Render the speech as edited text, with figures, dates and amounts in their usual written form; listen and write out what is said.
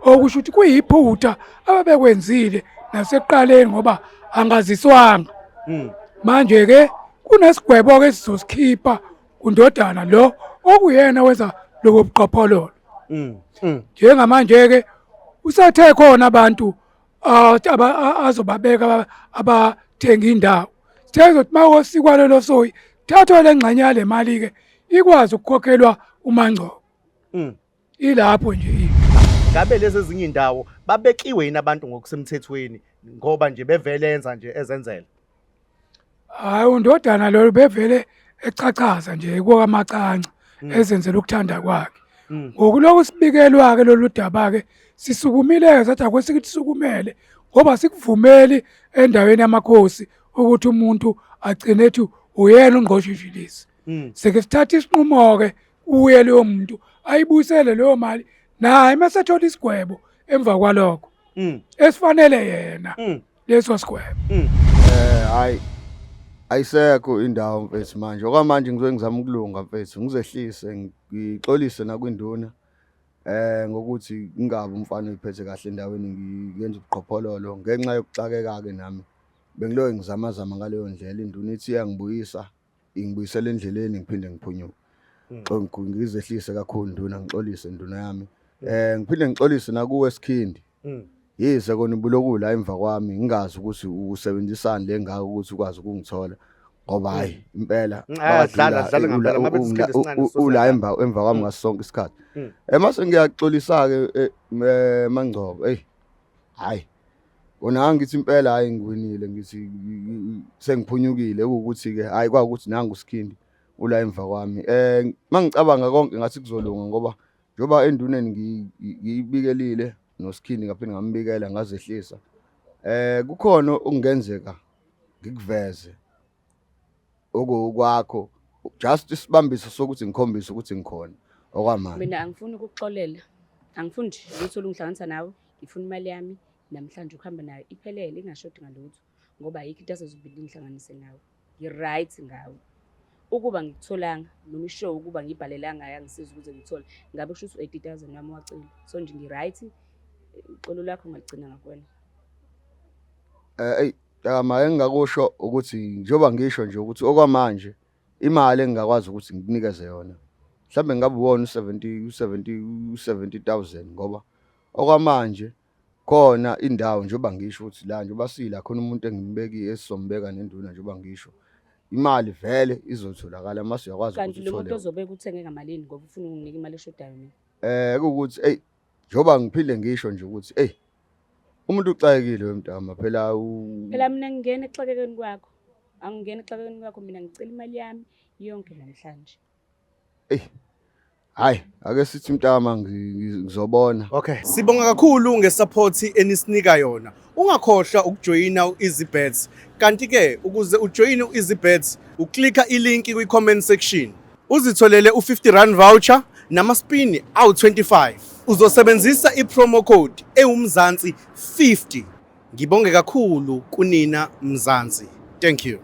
Okusho ukuthi kuyiphutha ababekwenzile nasekuqaleni ngoba angaziswanga. Manje ke kunesigwebo ke sizosikhipha kundodana lo okuyena wenza lobo buqhophololo. Njengamanje ke usathe khona abantu azobabeka abathenga indawo. Sithe ukuthi makosikwa lelo soyi thathwa le ngxenye yale mali ke ikwazi ukukhokhelwa uMangcobo. Ilapho nje into. Ngabe lezi ezinye indawo babekiwe yini abantu ngokusemthethweni ngoba nje bevele enza nje ezenzela? Hayi, undodana lo bevele echachaza nje kwamacanca ezenzela ukuthanda kwakhe. Ngokulokhu sibikelwa ke lolu daba ke sisukumile sathi akwesikithi sukumele ngoba sikuvumeli endaweni yamakhosi ukuthi umuntu agcine ethi uyena ungqoshishilisi. Sike sithatha isinqumo ke uye leyo muntu ayibuyisele leyo mali naye masethola isigwebo emva kwalokho esifanele yena leso sigwebo. Hayi, ayisekho indawo mfethu manje. Okwamanje ngizobe ngizama ukulunga mfethu, ngizehlise, ngixolise nakwinduna ngokuthi ngingabi umfana oyiphethe kahle endaweni, ngiyenza ubuqhophololo ngenxa yokuxakeka ke nami. Bengiloke ngizamazama ngaleyo ndlela, induna ithi iyangibuyisa, ingibuyisela endleleni ngiphinde ngiphunyuke. Ngizehlise kakhulu nduna, ngixolise nduna yami. Ngiphinde ngixolise nakuwe Sikhindi. Yize kona ubuloku la emva kwami ngingazi ukuthi usebenzisani le ngaka ukuthi ukwazi ukungithola ngoba hayi impela Dlala, dlala ngempela, ngabe isikhathi esincane ula emva kwami ngaso sonke isikhathi. Emase ngiyaxolisa ke Mangcobo, hey hayi kona ngithi impela hayi ngiwinile, ngithi sengiphunyukile ukuthi ke hayi kwakuthi nangu Sikhindi ula emva kwami. Mangicabanga konke ngathi kuzolunga ngoba njengoba enduneni ngiyibikelile noSikhindi ngaphinde ngambikela ngazehlisa. Kukhona okungenzeka ngikuveze okukwakho, just isibambiso sokuthi ngikhombise ukuthi ngikhona okwamanje. Mina angifuni ukukuxolela, angifuni nje lutho olungihlanganisa nawe, ngifuna imali yami namhlanje ukuhamba nayo iphelele ingashodi ngalutho ngoba ayikho into asezophinde ingihlanganise nawe. Ngi-right ngawe. Ukuba ngikutholanga noma ishow ukuba ngiyibhalelanga yangisiza ukuze ngithole, ngabe kusho ukuthi u-80,000 wami wacile. So nje ngi-right, uxolo lakho ngaligcina ngakuwena. Eyi Mntaka, engingakusho ukuthi njengoba ngisho nje ukuthi okwamanje imali engingakwazi ukuthi ngikunikeze yona mhlawumbe ngabe uwona u-70 u-70 u-70,000 ngoba okwamanje khona indawo njengoba ngisho ukuthi la njengoba sila khona umuntu engimbekile esizombeka nenduna njengoba ngisho imali vele izotholakala mase uyakwazi Kanti ukuthi lo muntu uthole. ozobeka uthenge ngamalini ngoba ufuna ukunginika imali eshodayo mina? Kuwukuthi eyi njengoba ngiphinde ngisho nje ukuthi eyi umuntu uxakekile wemntama phela Phela mina ngingena exakekeni kwakho. Angingena exakekeni kwakho, mina ngicela imali yami yonke namhlanje. Eyi hayi ake sithi mntama ngizobona. Okay. Sibonga kakhulu ngesupport enisinika yona. Ungakhohlwa ukujoyina uEasybet. Kanti ke ukuze ujoyine uEasybet, uklika ilink kwi-comment section. Uzitholele u-50 rand voucher nama-spin awu-25. Uzosebenzisa i-promo code ewumzansi 50. Ngibonge kakhulu kunina Mzansi. Thank you.